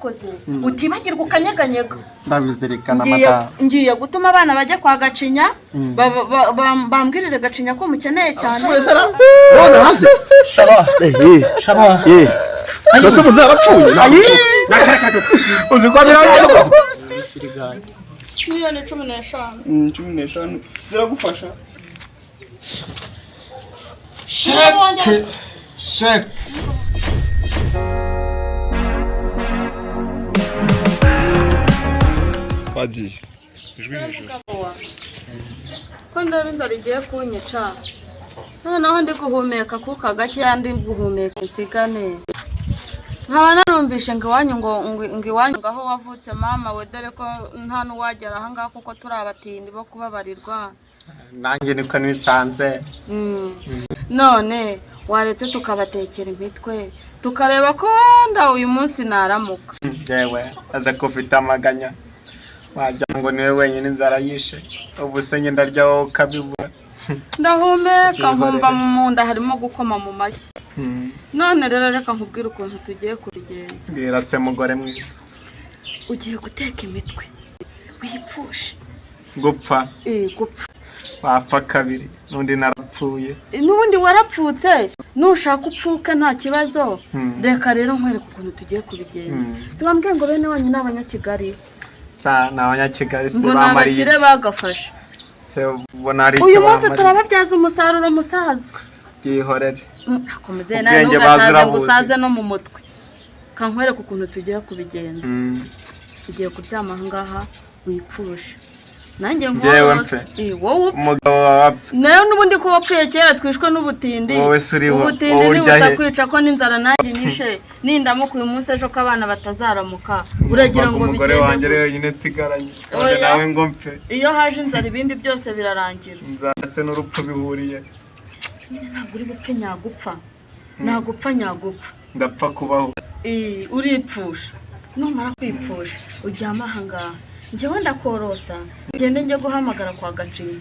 wabikoze, utibagirwa ukanyeganyega. Ndabizirikana. Ngiye Madamu. Ngiye gutuma abana bajya kwa Gacinya, bambwirire Gacinya ko mukeneye cyane. None hasi. Shaba. Eh. Shaba. Eh. Mbese muzarapfuye? Uzi ko birangiye. 15 miliyoni. 15 ziragufasha. Sheke. Sheke. Twagiye ijwi hejuru. Ko ndaba inzara igiye kunyica, noneho ndi guhumeka kuka gakeya, ndi guhumeka nsigane, nkaba narumvishe ngo iwanyu ngo iwanyu ngo aho wavutse mama we, dore ko nta n'uwagera ahangaha kuko turi abatindi bo kubabarirwa. Nanjye niko nisanze. None waretse tukabatekera imitwe, tukareba ko wenda uyu munsi naramuka. Yewe, aza ko ufite amaganya, wagira ngo niwe wenyine inzara yishe. Ubu se njye ndarya, wowe ukabibura. Ndahumeka nkumva mu nda harimo gukoma mu mashyi. None rero reka nkubwire ukuntu tugiye kubigenza. Mbwira se, mugore mwiza. Ugiye guteka imitwe wipfushe. Gupfa? Gupfa. Wapfa kabiri, n'undi narapfuye. N'ubundi warapfutse, nushaka upfuke nta kibazo. Reka rero nkwereke ukuntu tugiye kubigenza. Si wambwiye ngo bene wanyu ni abanyakigali? Ni abanyakigali se Ngo ni bamariye abakire iki? bagafashe. Se ubona hari Uyu icyo munsi bamariye? turababyaza umusaruro, musaza. Byihorere. Akomeze nawe. Ubwenge bazi Ntugasaze ngo urabuzi. usaze no mu mutwe. Kankwereke ukuntu tugiye kubigenza. Ugiye kuryama ahangaha wipfushe, nanjye Njyewe nkorose. mpfe? Wowe upfe. Umugabo wawe apfa. Nawe n'ubundi ko wapfuye kera, twishwe n'ubutindi. Wowe se uriho, Ubutindi wowe urya he? nibutakwica ko n'inzara nanjye inyishe, nindamuka uyu munsi, ejo ko abana batazaramuka, uragira ngo Numvaga umugore bigende wanjye ari gute? wenyine nsigaranye, none Oya. nawe ngo mpfe. Iyo haje inzara ibindi byose birarangira. Inzara se n'urupfu bihuriye? Nyine ntabwo uri bupfe nyagupfa, nagupfa nyagupfa. Ndapfa kubaho. Uripfusha, numara kwipfusha uryama ahangaha, njyewe ndakorosa, ngende njye guhamagara kwa Gacinya.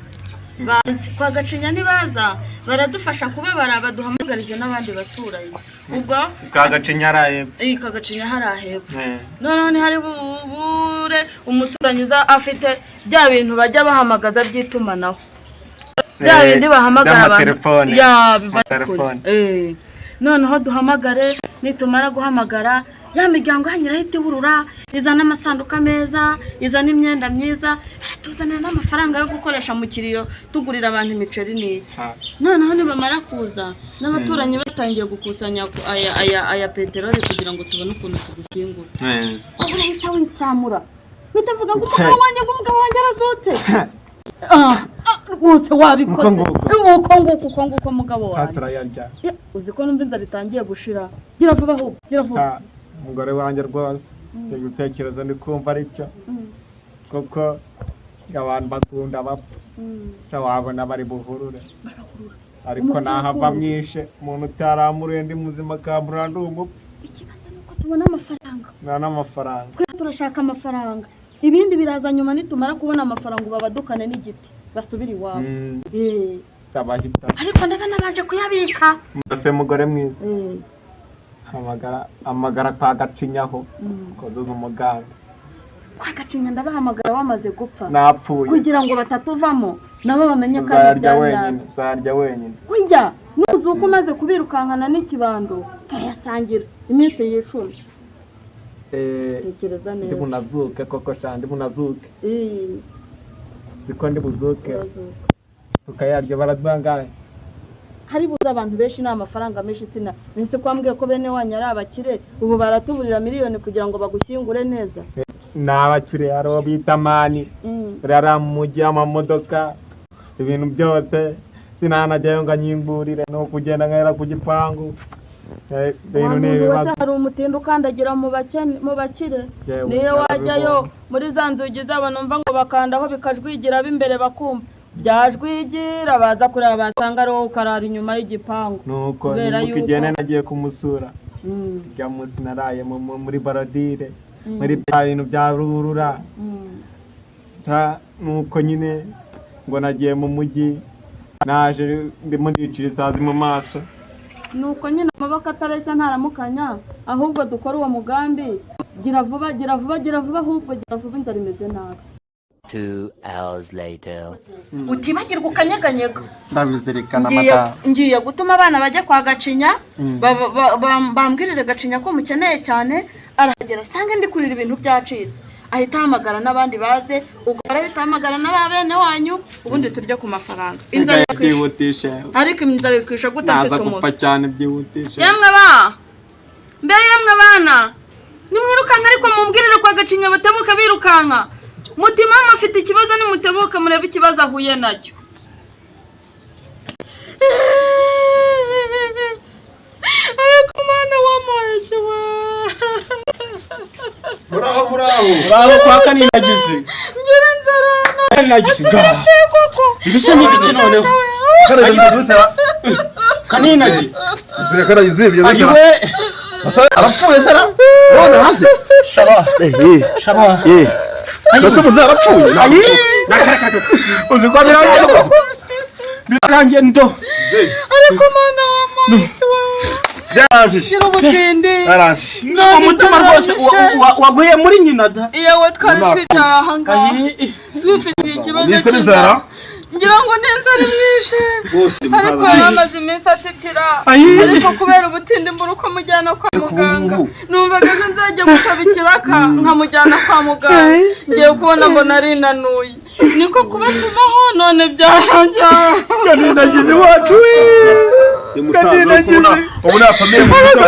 Bazi kwa Gacinya, nibaza baradufasha kubabara, baduhamagarize n'abandi baturanyi ubwo. Ka Gacinya araye? Iyi Kagacinya hariya hepfo. Noneho ntihari bubure umuturanyi uza afite bya bintu bajya bahamagaza by'itumanaho, bya bindi bahamagara abantu. By'amatelefone. Ya, biba Amatelefone. Noneho duhamagare, nitumara guhamagara ya miryango yanyu irahita ihurura, izana amasanduka meza, izana imyenda myiza, baratuzanira n'amafaranga yo gukoresha mu kiriyo, tugurira abantu imiceri n'iki. Noneho nibamara kuza n'abaturanyi batangiye gukusanya aya peteroli kugira ngo tubone ukuntu tugushyingura, wowe urahita witsamura, uhita uvuga ngo umugabo wanjye, ngo umugabo wanjye arazutse. Ah, rwose wabikoze. Uko nguko. Uko nguko, uko nguko, mugabo wanjye. Turayarya. Ya, uzi ko numva inzara itangiye gushira? Gira vuba ahubwo, gira vuba. Umugore wanjye rwose, icyo gitekerezo ndi kumva ari cyo, kuko abantu bakunda bapfa. Se wabona bari buhurure, ariko Umupfu nahava ukunda. mwishe umuntu utaramuruye ndi muzima akamburura ndi umupfu. Ikibazo ni uko tubona amafaranga. Nta n'amafaranga. Twe turashaka amafaranga, ibindi biraza nyuma. Nitumara kubona amafaranga ubu babadukane n'igiti basubire iwabo. Ndabahita. Ariko ndaba nabanje kuyabika. Mbese mugore mwiza, hamagara, hamagara kwa Gacinyaho, kozuza umugambi. Kwa Gacinya ndabahamagara wamaze gupfa? Napfuye. Kugira ngo batatuvamo nabo bamenye ko ari Uzarya ibya wenyine. nyabyo. Uzarya wenyine. Kurya nuzuka umaze kubirukankana n'ikibando, turayasangira iminsi yicumi. Tekereza Ndi neza. bunazuke koko sha, ndi bunazuke. Siko ndi buzuke? Urazuka. Tukayarya, baraduha angahe? Hari buze abantu benshi, ni amafaranga menshi. Sina nese ko wambwiye ko bene wanyu ari abakire, ubu baratuburira miliyoni kugira ngo bagushyingure neza. Ni abakire, hari uwo bita Mani. Rara mu mujyi, amamodoka, ibintu byose. Sinanajyayo ngo anyimburire, ni ukugenda nkahera ku gipangu. Ibintu Wa ni muntu wese ibibazo. hari umutindi ukandagira mu bakene, mu bakire. Yewe, Niyo wajyayo narabibonye. muri za nzugi zabo, numva ngo bakandaho bikajwigira, b'imbere bakumva byajwigira, baza kureba basanga ari wowe, ukarara inyuma y'igipangu. Nuko Kubera nibuka yuko igene nagiye kumusura, rya munsi naraye muri baradire, muri bya bintu bya ruhurura. Nuko nyine ngo nagiye mu mujyi, naje ndimo ndicira isazi mu maso. Nuko nyine amaboko atareshya ntaramukanya, ahubwo dukora uwo mugambi. Gira vuba, gira vuba, gira vuba ahubwo, gira vuba, inzara imeze nabi. 2 hours later. Utibagirwa ukanyeganyega. Ndabizirikana. Ngiye Madamu. Ngiye gutuma abana bajya kwa Gacinya, bambwirire Gacinya ko mukeneye cyane. Arahagera asange ndi kurira, ibintu byacitse, ahita ahamagara n'abandi baze. Ubwo arahita ahamagara n'aba bene wanyu, ubundi turye ku mafaranga. Inzara irakwishe. Byihutishe. Ariko inzara ikwishe gute Naza mfite gupfa umuntu cyane, byihutishe. Yemwe ba, mbe yemwe bana, nimwirukanka, ariko mumbwirire kwa Gacinya batebuka birukanka. Mutima mufite ikibazo, nimutebuka murebe ikibazo ahuye nacyo. Ariko mwana wamuhaye kiwa. Muraho, muraho. Uraho kwa Kaninagizi? Ngira inzara. Kaninagizi ga. Koko. Ibise ni ibiki noneho? Kaninagizi. Karagize bigeze. Ayiwe. Arapfuye sara none hasi. Shaba. Shaba. Eh, ese muze arapfuye? Ayi. Uzi ko birangiye koko? Birangiye ndo. Ariko mwana wamuhaye kiwa. Byarangiye. Ngira ubutindi. Byarangiye. Umutima rwose waguye muri nyina da. Yewe, twari twicaye aha ngaha Ayi. twifitiye ikibazo Nitwe cy'inzara. n'inzara. Ngira ngo n'inzara imwishe. Rwose. Ariko yari amaze iminsi atitira. Ayi. Ariko kubera ubutindi mbura uko mujyana kwa muganga. Numvaga ejo nzajya gusaba ikiraka nkamujyana kwa muganga. Ngiye kubona mbona arinanuye, niko kubatumaho, none byarangiye. Kaninagizi wacu. Uyu musaza uri kubona ubu nta famille mufite,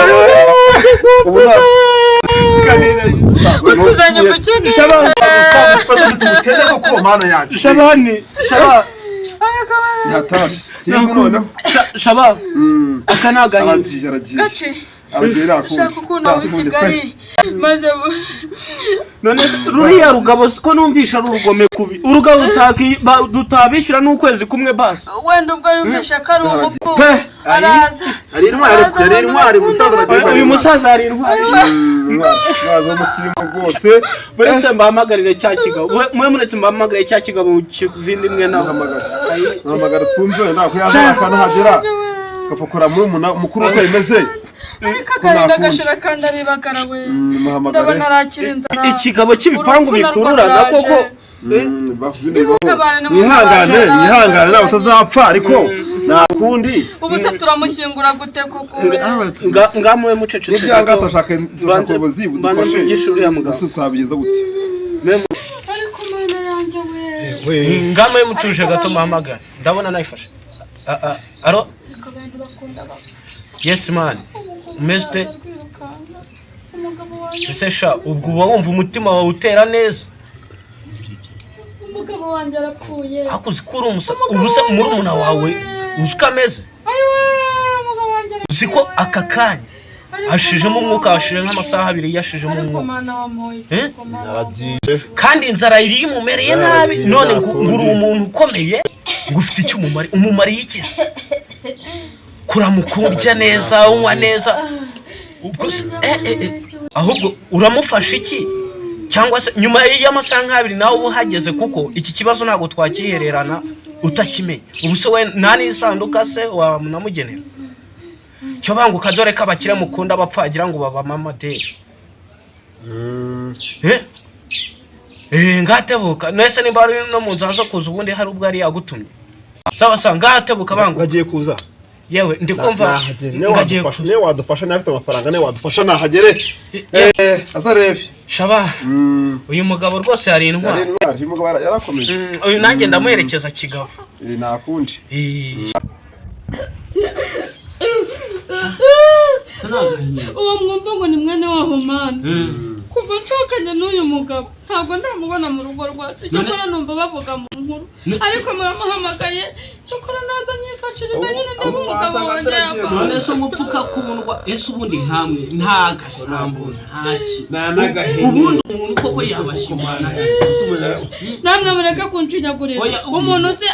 ubu nta Utuzanye mu kindi. Shaba. ubukene bwo kuba mana yanjye. Shabani. Shaba. Ntihatashe, sinzi noneho. Shaba. Aka ni agahinda. Aragiye, aragiye. Gace. Aragiye, nakundi. Ushaka ukuntu waba i Kigali maze None se ruriya rugabo siko numvisha ari urugome kubi, urugabo rutabishyura n'ukwezi kumwe basi. Wenda ubwo yumvishe ko ari umupfu Pe! araza. Ari intwari, yari intwari, umusaza aragiye. Uyu musaza hari intwari. Intwari, intwari z'umusirimu rwose. Muretse mbahamagarire cya kigabo, mwe muretse mbahamagarire cya kigabo kivindimwe nawe. Muhamagara, muhamagara twumve ntabwo yaza akanahagera agapakura muri mukuru uko bimeze. Ariko agahinda gashira kandi aribagara we. Muhamagare. Ndabona arakira inzara. Ikigabo cy'ibipangu Urupfu narwo bikururana ruraje. koko. Ntimutabare. Mwihangane, mwihangane, ntabwo utazapfa, ariko nta kundi. Ubu se turamushyingura gute koko we? Ngamuwe mucecetse Nibyanga gato. turashaka ubuyobozi Mbanze budufashe. mvugishe uriya mugabo. Ese twabigeza gute? Ariko mana yanjye we. Ngamuwe mutuje gato, muhamagara, ndabona nayifashe. Ah, ah, alo. Ariko abantu bakunda bapfa. Yes man, umeze ute? Rwirukanka umugabo wanjye. Ese sha, ubwo uba wumva umutima wawe utera neza? Umugabo wanjye arapfuye. Ariko uzi ko uri umusazi? Ubu se murumuna wawe uzi uko ameze? Ayiwe, umugabo wanjye arapfuye. Uzi ko aka kanya Ariko hashijemo mana umwuka, wamuhoye. hashije nk'amasaha 2 yashijemo Ariko umwuka. mana wamuhoye. Eh? Ariko mana wamuhoye. Kandi inzara iri imumereye nabi, none ngo ngo uri umuntu ukomeye, ngo ufite icyo umumari, umumariye iki se? Kuramuka urya neza, unywa neza, ubwo se eh, ahubwo uramufasha iki? Cyangwa se nyuma y'amasaha nk'abiri nawe uba uhageze, kuko iki kibazo ntabwo twakihererana utakimenya. Ubu se we nta n'isanduka se wamunamugenera cyo banguka, dore ko abakire mukunda abapfa wagira ngo babamamaderi. Eh, ngatebuka nese nimba ari no mu nzira zo kuza, ubundi hari ubwo yari yagutumye. Sawa sawa, ngatebuka, banguka. Bagiye kuza. Yewe, ndi kumva Nahagere niwe. Ngagiye. Wadufasha, niwe wadufasha, niba afite amafaranga niwe wadufasha, nahagere, eh, azarebe. Shaba, uyu mugabo rwose hari Yari intwari. intwari, uyu mugabo yarakomeje. Uyu nanjye ndamuherekeza kigabo. Eh, nakundi. Eh. Uwo mwumva ngo ni mwene wabo mana, kuva nshakanye n'uyu mugabo ntabwo ndamubona mu rugo rwacu. Cyokora numva bavuga mu nkuru, ariko muramuhamagaye, cyokora naza nyifashiriza nyine, ndaba umugabo wanjye yava. None se umupfu ukakundwa, ese ubundi nkamwe nta gasambu, nta ki, Nta n'agahene. ubundi umuntu koko yabashimana? Namwe mureke kunshinyagurira. Oya, Umuntu uzi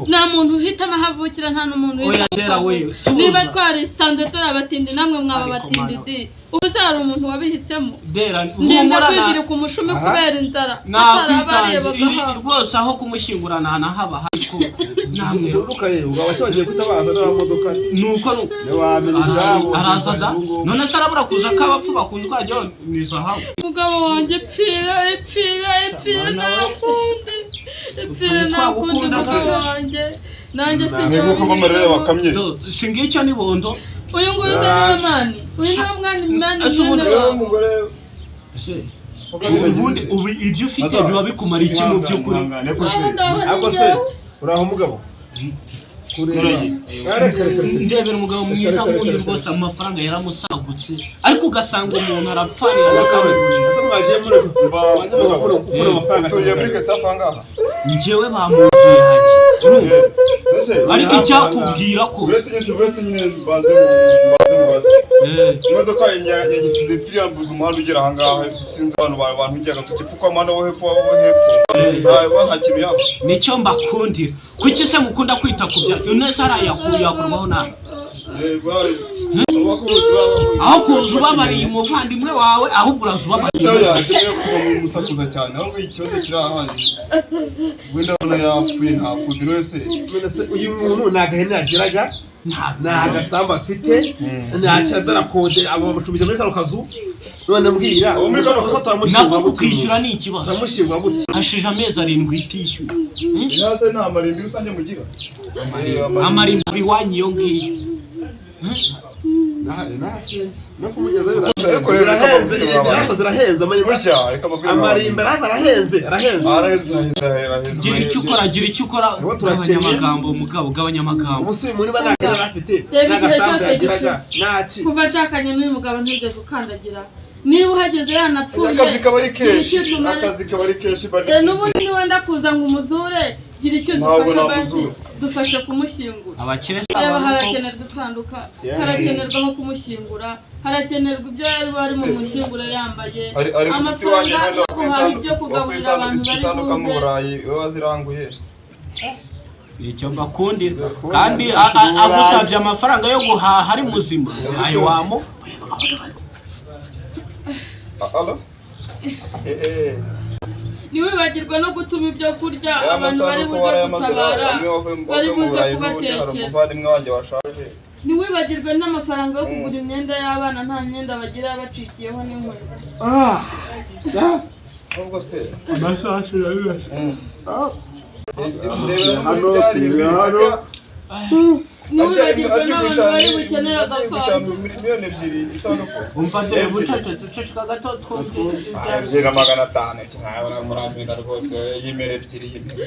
nta muntu uhitamo aho avukira, nta n'umuntu Oya, uhitamo tera uko we, avuka. tuza. Niba twarisanze turi abatindi, namwe mwaba Ariko abatindi mana. di. Ubu se hari umuntu wabihisemo? Dera Ndinze humura kwizirika umushumi. icumi kubera inzara atarabariye Nakwitangira bagahabwa. Rwose aho kumushyingura ntanahaba, ariko namwe Bishoboka yewe, ubwo abake bagiye kutabaza n'amamodoka. Nuko Ntiwamenya ibyabo. Araza da, none se arabura kuza ko abapfu bakunze kwajya ni zahabu. Umugabo wanjye, ipfira, ipfira, ipfira, ntakundi, ipfira, ntakundi, umugabo wanjye, nanjye Mwebwe ko amarira bakamye. Si ngicyo ni bondo. Uyu nguyu se niwe mani? Uyu niwe mwani mani? Ese ubundi Mwene wabo. Umugore. Ese ubundi ubu ibyo ufite biba bikumara iki mu by'ukuri? Aho ngaho ni Ako se njyewe. uraho mugabo kureba. Reka, reka, reka. Ndebera umugabo mwiza nk'uyu rwose, amafaranga yaramusagutse, ariko ugasanga umuntu arapfanira n'akaburimbo. Ese mwagiye mureka gukura amafaranga? Tuye muri Ketsafu ahangaha. Njyewe bamuzuye haki, urumva? Ese Ariko icyakubwira ko uretse nyine mbanze mubaze. Imodoka yanyisize ipiriya umuhanda ugera ahangaha, sinzi abantu bantungiye agatoki kuko umuhanda wo hepfo nta kintu yaba. Nicyo mbakundira. Kuki se mukunda kwita ku bya nese hariya yakurwaho nabi? Aho kuza ubabariye umuvandimwe wawe, ahubwo uraza ubabariye. Nawe yanjye yo kuva mu musakuza cyane, ahubwo ikibazo kiri ahandi, wenda ndabona yapfuye, nta kundi wese. None se uyu muntu nta gahene yagiraga, nta gasambu afite, nta cyadara kode, abo bamucumbikira muri kano kazu? None mbwira. Abo muri kano kazu. Turamushyingura Nako gute? kukwishyura ni ikibazo. Turamushyingura gute? Hashije amezi 7 itishyuye. Nta nta marimbi rusange mugira? Amarimbi iwanyu iyo ngiyo. Nasinze no kumugezayo. Ariko rero reka birahenze. mbabwire abantu. Ibirango zirahenze, amarimbi. Bushya, reka mbabwire abantu. Amarimbi araza arahenze, arahenze. Araheze, araheze. Gira icyo ukora, gira icyo ukora. Nibo turakennye. Gabanya amagambo mugabo, gabanya amagambo. Ubu se uyu muntu niba nta gahene yari afite, Reba nta igihe gasambu cyose yagiraga, gishize. nta ki? Kuva nshakanye n'uyu mugabo ntigeze ukandagira. Niba uhageze yanapfuye, Akazi kaba ari gira kenshi. icyo tumara. Akazi kaba ari kenshi bari. N'ubundi niwenda kuza ngo umuzure, gira icyo Ntabwo dufasha basi. namuzura. Dufashe kumushyingura. Abakire si Reba, abantu ko harakenerwa isanduka, harakenerwa aho kumushyingura, harakenerwa ibyo yari bari mu mushyingura yambaye, Ari mucuti wanjye amafaranga hano yo guhaha ibyo kugaburira abantu bari isanduka mu buze. Burayi we waziranguye. Icyo mbakundira kandi agusabye amafaranga yo guhaha ari muzima, ayo wamu Alo, eh eh. Ntiwibagirwe no gutuma ibyo kurya Ya abantu bari masanduku buze warayamaze, gutabara amwe wavuye bari mu buze Burayi, n'ubundi hari kubatekera. umuvandimwe wanjye washaje. Ntiwibagirwe n'amafaranga yo kugura imyenda y'abana, nta myenda bagira, bacikiyeho n'inkweto. Ahubwo se Amasasu yabibase. Hano turi hano. Ntiwibagirwe n'abantu bari bukenere agafanta. 2 miliyoni isanduku. Umva dore bucece, duceceka gato twumve. 2 na 500 ntabona murambwira rwose, y'imere ebyiri, y'imere,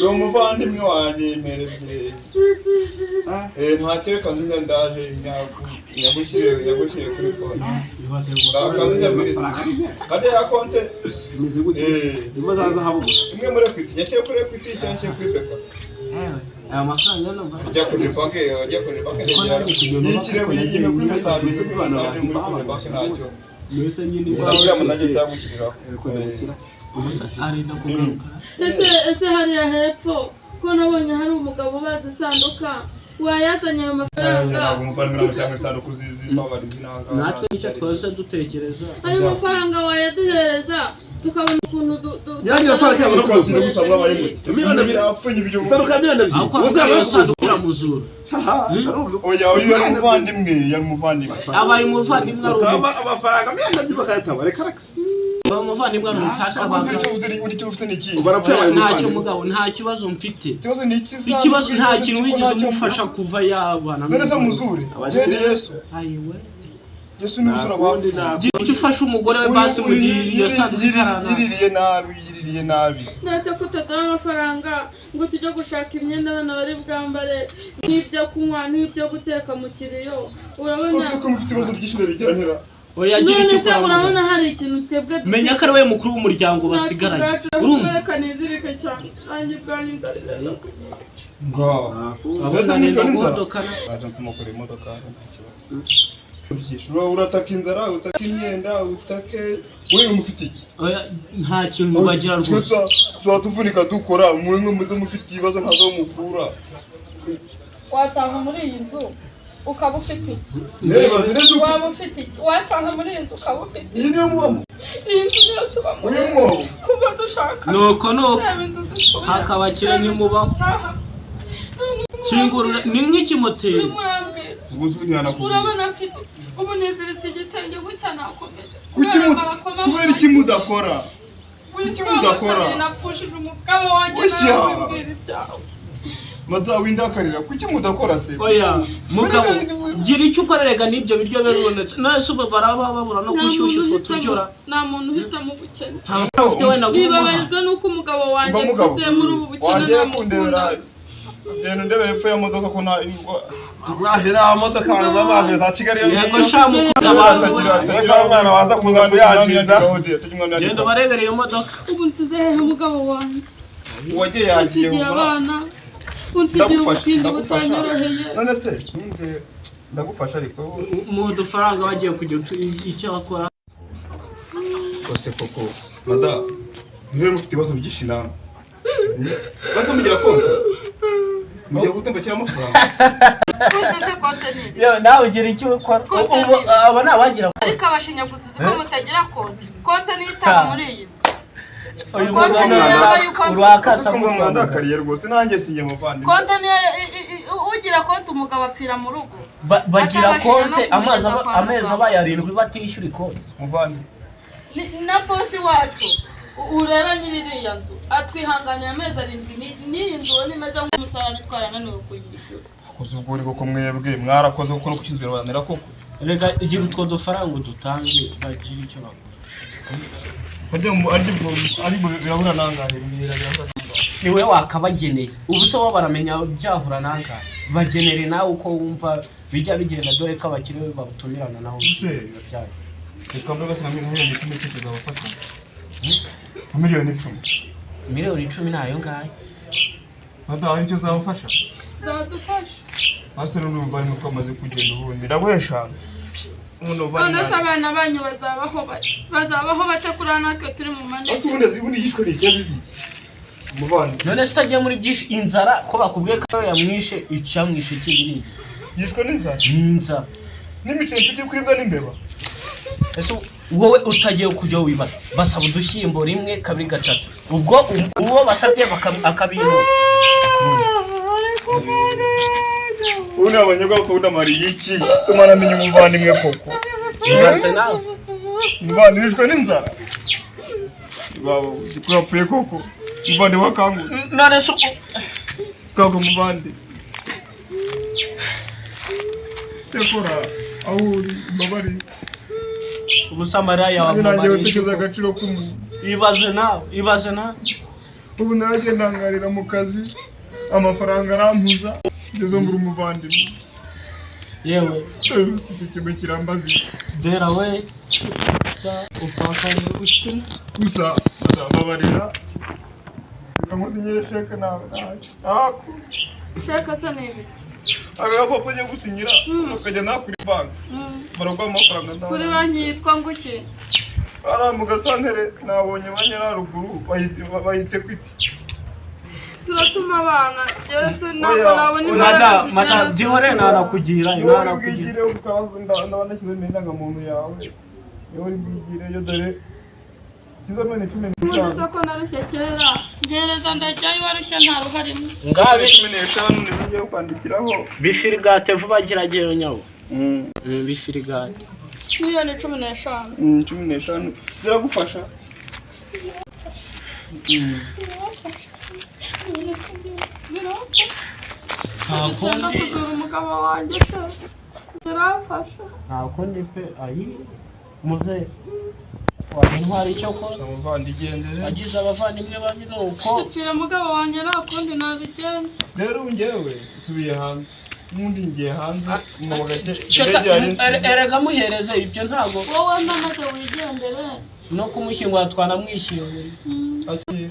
ni umuvandimwe wanjye, y'imere ebyiri. Ntacyo, reka nziza ndaje nyagushyire kuri konti. Kanzinya mbere kandi ya konti. Imeze gute? Irimo za zahabu gusa. Imwe muri Equity, nyashyire kuri Equity cyangwa nshyire kuri BK? Aya mafaranga numva Ujya kuri banki, ujya kuri banki. Ko nari kugenda. Yikire yikire kuri message, kuri message muri kuri banki ntacyo. Mbese nyine. Uriya munajye cyagushyiriraho. Ubusa arenda kugaruka. Ese hariya hepfo ko nabonye hari umugabo ubaza isanduka, wayazanye ayo mafaranga? Ntabwo umuvandimwe ntabwo cyangwa isanduku z'imbabari zinanga. Natwe nicyo twaza dutekereza. Ayo mafaranga wayaduhereza tukabona ukuntu Yanjye amafaranga yabona Ariko kuzura. gusa mwabaye muti 2 miliyoni yapfuye ibyo. Isanduku ya 2 miliyoni. Aho kwa Uzaba iyo sanduku iramuzura. Oya, uyu yari umuvandimwe, yari umuvandimwe. Abaye umuvandimwe ari Utaba umupfu. amafaranga 2 miliyoni bakayataba, reka reka. Abaye umuvandimwe ari Ahubwo se umupfu. icyo ufite, uri icyo ufite ni iki? Barapfuye, abaye Ntacyo umuvandimwe. mugabo, nta kibazo mfite. Ikibazo ni iki? Ikibazo nta kintu wigeze umufasha kuva yabana. None se muzure gende Yesu. Ayiwe. Yesu ni uzura Nta kundi, abapfuye. nta Gira icyo ufasha umugore we basi mu gihe iyo sanduku itarana. Yiririye nabi, yiririye nabi. Ntacyo kutaduha amafaranga ngo tujye gushaka imyenda abana bari bwambare n'ibyo kunywa n'ibyo guteka mu kiriyo, urabona? Uzi ko mufite ibibazo byinshi bigira ntera. Oya, gira None icyo se ukora urabona mugabo. hari ikintu twebwe dufite? Menya ko ari we mukuru w'umuryango basigaranye, urumva? Reka nizirike cyane, nanjye ubwanjye ndarira. Ngo Urabona Mbese nenda mwishwe n'inzara? guhodokana. Aje kumukora imodoka, nta kibazo. Urataka inzara, utaka imyenda, utake, wewe mufite iki? Oya, nta kintu bagira Twe rwose. Tuba tuvunika dukora, mwe muze mufite ibibazo ntazo mukura. Wataha muri iyi nzu ukaba ufite iki? Reba zireze uko Waba ufite iki? Wataha muri iyi nzu ukaba ufite iki? Iyi niyo mubamo. Iyi nzu niyo tubamo. Uyu mwobo. Kuva dushaka. Nuko nuko Reba inzu dutuyemo. Hakabakire ntimubaho. Kingurura ni nk'ikimoteri. Ntimurambwira. Ubwo se ntiyanakubwira. Urabona mfite ubu niziritse igitenge gutya nakomeje. Kuki kubera iki mudakora? Kuki mudakora? Napfushije umugabo wanjye Gutya. nawe wimbwira ibyawe. Madamu windakarira, kuki mudakora se? Oya mugabo, gira icyo ukorerega n'ibyo biryo birubonetse, none se ubu baraba babura no Nta gushyushya muntu utwo uhitamo- turyora. Nta muntu uhitamo ubukene. Nta mafaranga ufite wenda kumuha. Nibabarizwa n'uko umugabo wanjye Mba mugabo. nsize muri ubu bukene Wagiye namukunda. kundebera, genda undebere hepfo ya modoka ko nta Mwaje nta modoka abantu baba za Kigali iyo Yego ngiyo. sha mukunda abantu. Dore ko ari umwana waza kuza kuyangiza. Genda ubarebere iyo modoka. Ubu nsize hehe umugabo wanjye? Uwagiye yagiye Unsigiye humura. abana, unsigiye Ndagufasha, ubutindi ndagufasha. butanyoroheye. None se ninde ndagufasha ariko? Mu dufaranga bagiye kugira icyo bakora. Kose koko madamu, niba mufite ibibazo byinshi namwe basi mugira konti, mugira gutembakira amafaranga. Konte se, konte ni iki? Yo nawe ugira icyo ukora. Konte Ubu ni iki? aba ni abagira. Ariko abashinyaguzi uzi ko mutagira konti? Konte niyo itanga muri iyi nzu. Uyu Konte mugabo niyo yambaye uko asa. urakasa. Kuko mwandakariye rwose, nanjye sinjye muvandimwe. Konte niyo ugira konti umugabo apfira mu rugo. Bagira Atabashije no konte amazi kumugeza kwa amezi muganga. abaye 7 batishyura ikoti. Muvandimwe. Na bosi wacu ureba nyiri iriya nzu atwihanganiye amezi 7 n'iyi nzu ubona imeze nk'umusarani twarananiwe kuyishyura. Koze ubwo uri koko, mwebwe mwarakoze kuko no kukizwiranira koko. Reka igira utwo dufaranga udutange bagire icyo bakora. Harya mu aribwo aribwo birabura nangahe mbwira, birabura? Ni wowe wakabageneye, ubu se bo baramenya byahura nangahe? Bagenere nawe uko wumva bijya bigenda, dore ko abakire babutumirana nawe. Ese? Byayo. Reka mbe basi nka 10,000,000 se tuzabafasha, nka 10,000,000. 10,000,000 nayo ngayo. Madamu, hari icyo zabafasha? Zadufasha. Hasi n'ubu barimo ko bamaze kugenda, ubundi ndaguha 5. Ubundi None se abana banyu bazabaho bate? Bazabaho bate kuriya natwe turi mu Ese manegeka? ubundi yishwe ni iki, yazize iki muvandi? None se utagiye muri byinshi, inzara ko bakubwiye ko yamwishe, icyamwishe kindi ni iki? Yishwe n'inzara. Ni inzara. N'imiceri mfite kuribwa n'imbeba. Ese wowe utagiye kujya wibaza, basaba udushyimbo rimwe, kabiri, gatatu, ubwo uwo basabye akabinuka. Ubundi abanyarwanda bakunda iki tumara amenya umuvandimwe koko? Ibaze nawe. Umuvandimwe yishwe n'inzara, baba ko yapfuye koko, umuvandimwe wakangutse. None se Kaka muvandi, cyakora aho uri mbabari. Umusamariya Nanjye yawamubariye. gutekereza agaciro k'umuntu. Ibaze nawe, ibaze nawe. Ubu nanjye ndangarira mu kazi, amafaranga arampuza ngeze mbura umuvandimwe. Yewe. Iki kigo kirambaza iki? Dera we upfakaye ute? Gusa babarira, reka nkusinyire sheke nawe ntacyo. Sheke se ni ibiki? Agapapuro ugiye gusinyira ukajya nawe kuri banki baraguha amafaranga nawe. Kuri banki yitwa nguki? Hariya mu gasantere nabonye banki iri haruguru bayita Equity. Turatuma abana yesu ntabwo Oya, nabona oya. imbaraga Mada mada zigera. byihore, nanakugira Niba uri nanakugira. bwigire ukaza ndaba nashyizemo indangamuntu yawe, niba uri bwigireyo dore kizamo ni cumi Ubundi n'eshanu. se ko narushye kera, ngereza ndajyayo, warushye nta ruharimo. Ngabe. 15 nizo ngiye kwandikiraho. Bifirigate vuba, girageyo nyawo. Bifirigate. 15,000,000? 15 ziragufasha. Birafasha. Nta Cyangwa kundi. kuzura umugabo wanjye se birafasha. Nta kundi pe, ayi muze waba intwari icyo kora. Umuvandi igendere. Agize abavandimwe babi ni uko. Dupfira umugabo wanjye, nta kundi nabigenza. Rero ubu njyewe nsubiye hanze, n'ubundi ngiye hanze mu gake, indege yari insize. Erega muhereze ibyo ntabwo. Wowe ndamaze wigendere. No kumushyingura twanamwishyingura. Akira.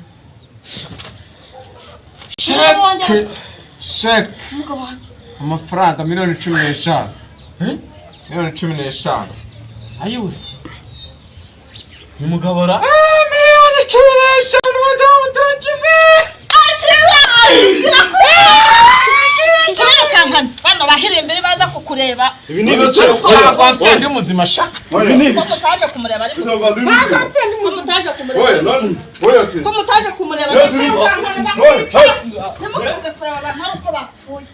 Umugabo wanjye. Sheke. Umugabo wanjye. Amafaranga 15,000,000, 15,000,000. Ayiwe, umugabo ra. 15,000,000, madamu, turakize. Turirukankana. Bano bahirimbiri baza kukureba. Ibi ni ibiki? Oya. Ntabwo ndi muzima sha. Ibi ni Ko ibiki? mutaje kumureba ari Ntabwo ndi muzima. ko mutaje kumureba. Oya, none, oya se. Ko mutaje kumureba. Yesu, Ndakwirukankana, oya, ndakwica. Ntimukaze kureba abantu ari uko bapfuye.